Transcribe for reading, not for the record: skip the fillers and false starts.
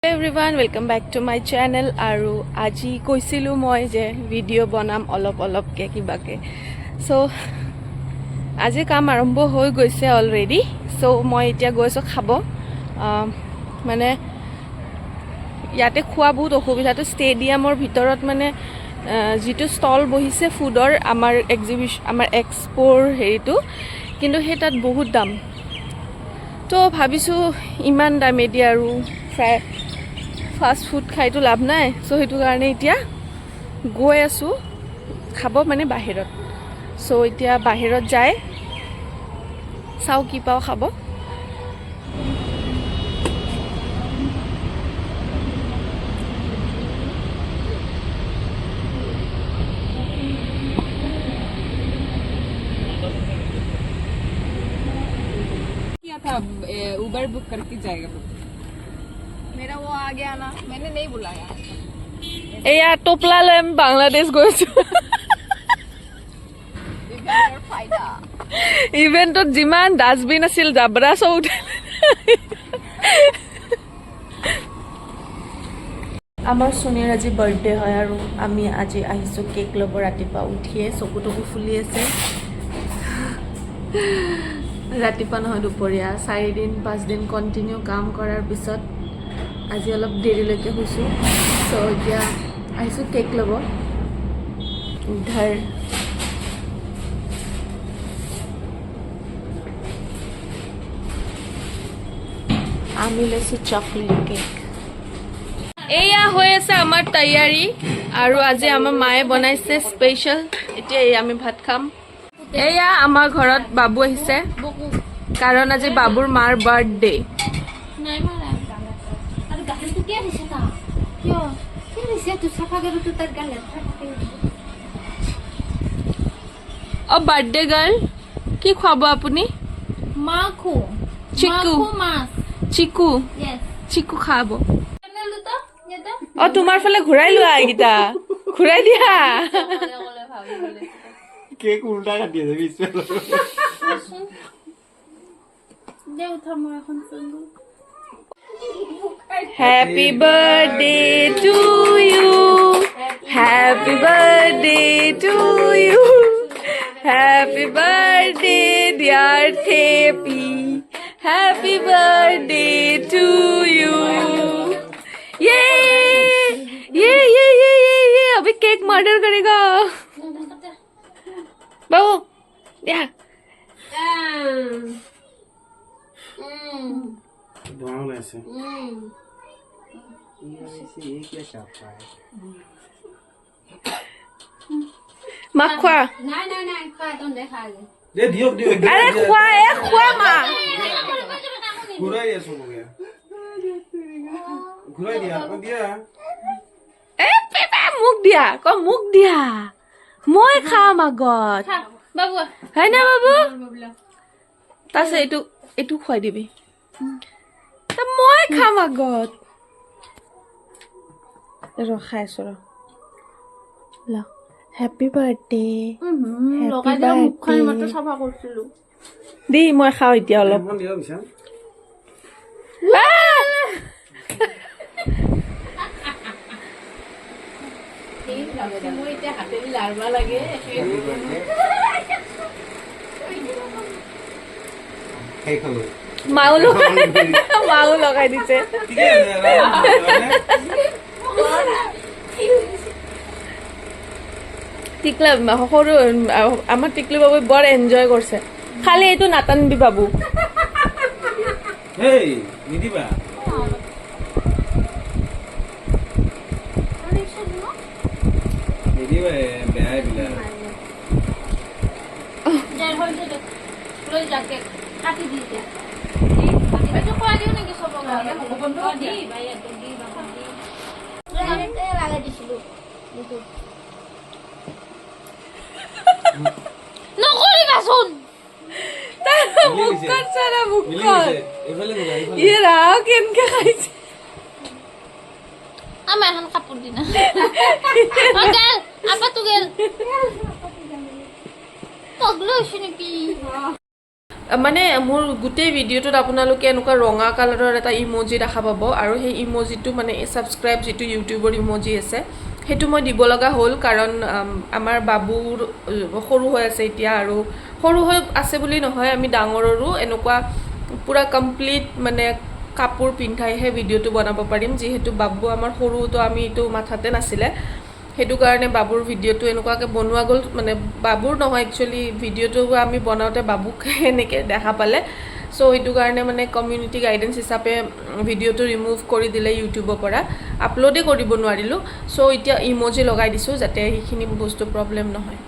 Everyone, welcome back to my channel. আৰু আজি কৈছিলোঁ মই যে ভিডিঅ' বনাম অলপ অলপকৈ কিবাকৈ। চ' আজি কাম আৰম্ভ হৈ গৈছে অলৰেডি। চ' মই এতিয়া গৈ আছোঁ খাব। মানে ইয়াতে খোৱা বহুত অসুবিধাটো ষ্টেডিয়ামৰ ভিতৰত মানে যিটো ষ্টল বহিছে ফুডৰ, আমাৰ এক্সিবিশ্যন, আমাৰ এক্সপ'ৰ হেৰিটো, কিন্তু সেই তাত বহুত দাম। তো ভাবিছোঁ ইমান দামেদি আৰু ফাষ্ট ফুড খাইতো লাভ নাই। চ' সেইটো কাৰণে এতিয়া গৈ আছোঁ খাব মানে বাহিৰত। চ' এতিয়া বাহিৰত যাই চাওঁ কি পাওঁ খাব। किया था, उबर बुक करके जाएगा। मेरा वो आ गया ना, मैंने नहीं बुलाया। এয়া টোপলা লৈ আমি বাংলাদেশ গৈছোঁ। फायदा। ইভেণ্টত যিমান ডাষ্টবিন আছিল, জাবৰা চব উঠাই। আমাৰ সোণীৰ আজি বাৰ্থডে হয় আৰু আমি আজি আহিছোঁ কেক ল'ব। ৰাতিপুৱা উঠিয়ে চকু টকু ফুলি আছে। ৰাতিপুৱা নহয়, দুপৰীয়া। 4 দিন 5 দিন কণ্টিনিউ কাম কৰাৰ পিছত আজি অলপ দেৰিলৈকে শুইছোঁ। চ' এতিয়া আহিছোঁ কেক ল'ব। উদ্ধাৰ। আমি লৈছোঁ চকলেট কেক। এয়া হৈ আছে আমাৰ তৈয়াৰী আৰু আজি আমাৰ মায়ে বনাইছে স্পেচিয়েল। এতিয়া এই আমি ভাত খাম। এয়া আমাৰ ঘৰত বাবু আহিছে, কাৰণ আজি বাবুৰ মাৰ বাৰ্থডে। নাই মাৰা আৰু গাখীৰটো কিয় দিছে তা কিয় কিয় দিছে? তোৰ চাফা কৰোঁ, তোৰ তাত গাল লেতেৰা থাকে। অ বাৰ্থডে গাৰ্ল, কি খুৱাব আপুনি? মাখো। চিকু। মাখো মাছ। চিকু। য়েছ। চিকু খাব। অ তোমাৰ ফালে ঘূৰাই লোৱা, এইকেইটা ঘূৰাই দিয়া। কেক উল্টা কাটি আছে পিছফালে। দে উঠা, মোৰ এখন phone. Happy birthday to you. Happy birthday to you. Happy birthday, dear Tepi. Happy birthday to you. ये ये ये ये ये ये अभी केक मर्डर करेगा बाबू या। ধোঁৱা ওলাইছে। ये क्या চাপা है? মাক খোৱা। নাই নাই নাই, খোৱা তহঁতে খা আগে। দে, দিয়ক দিয়ক। আৰে খোৱা, এ খোৱা মা। ঘূৰাই দিয়া চবকে, ঘূৰাই দিয়া আকৌ দিয়া। এ পেপা, মোক দিয়া, ক মোক দিয়া, মই খাম আগত। খা বাবু। হয় না বাবু? তাৰপিছত এইটো খুৱাই দিবি। তা মই খাম আগত। ৰ, খাই আছো, ৰ। ল, হেপী বাৰ্থডে। লগাই দিয়া মুখখন, মাত্ৰ চাফা কৰিছিলো। দি, মই খাওঁ এতিয়া অলপ। এখন দিয়া বিচাৰ। আহ! মই এতিয়া হাতেদি লাৰবা লাগে। শেষ হৈ গ'ল। মাও লগাই দিছে। ঠিকে আছে হয়নে? টিকলা সৰু আমাৰ টিকলু বাবু বৰ এনজয় কৰিছে। খালি এইটো নাটানবি বাবু। হেই, নিদিবা। নিদিবা, বেয়া এইবিলাক। দে, হৈছে দে, লৈ যা, কেক কাটি দি দে। এইটো খুৱাই দিওঁ নেকি চবকে? দি ভাইয়াটো দি, বাবুক দি। লগাই দিছিলো এইটো। নকৰিবাচোন। মুখখন চানা। মিলি মুখখন। গৈছে। এইফালে ঘূৰা, এইফালে। ইয়ে ৰাম, কেনেকে খাইছে! আমাৰ এখন কাপোৰ দিনা গেল, আপাতো গেল। পগলা হৈছে নেকি? মানে মোৰ গোটেই ভিডিঅ'টোত আপোনালোকে এনেকুৱা ৰঙা কালাৰৰ এটা ইম'জি দেখা পাব আৰু সেই ইম'জিটো মানে ছাবস্ক্ৰাইব যিটো ইউটিউবৰ ইম'জি আছে, সেইটো মই দিব লগা হ'ল, কাৰণ আমাৰ বাবুৰ সৰু হৈ আছে এতিয়া। আৰু সৰু হৈ আছে বুলি নহয়, আমি ডাঙৰৰো এনেকুৱা পূৰা কমপ্লিট মানে কাপোৰ পিন্ধাইহে ভিডিঅ'টো বনাব পাৰিম। যিহেতু বাবু আমাৰ সৰু, তো আমি এইটো মাথাতে নাছিলে। সেইটো কাৰণে বাবুৰ ভিডিঅ'টো এনেকুৱাকৈ বনোৱা গ'ল। মানে বাবুৰ নহয়, একচুৱেলি ভিডিঅ'টো আমি বনাওঁতে বাবুক এনেকৈ দেখা পালে। চ' সেইটো কাৰণে মানে কমিউনিটি গাইডেঞ্চ হিচাপে ভিডিঅ'টো ৰিমুভ কৰি দিলে ইউটিউবৰ পৰা, আপলোডেই কৰিব নোৱাৰিলোঁ। চ' এতিয়া ইম'জি লগাই দিছোঁ যাতে সেইখিনি বস্তু প্ৰব্লেম নহয়।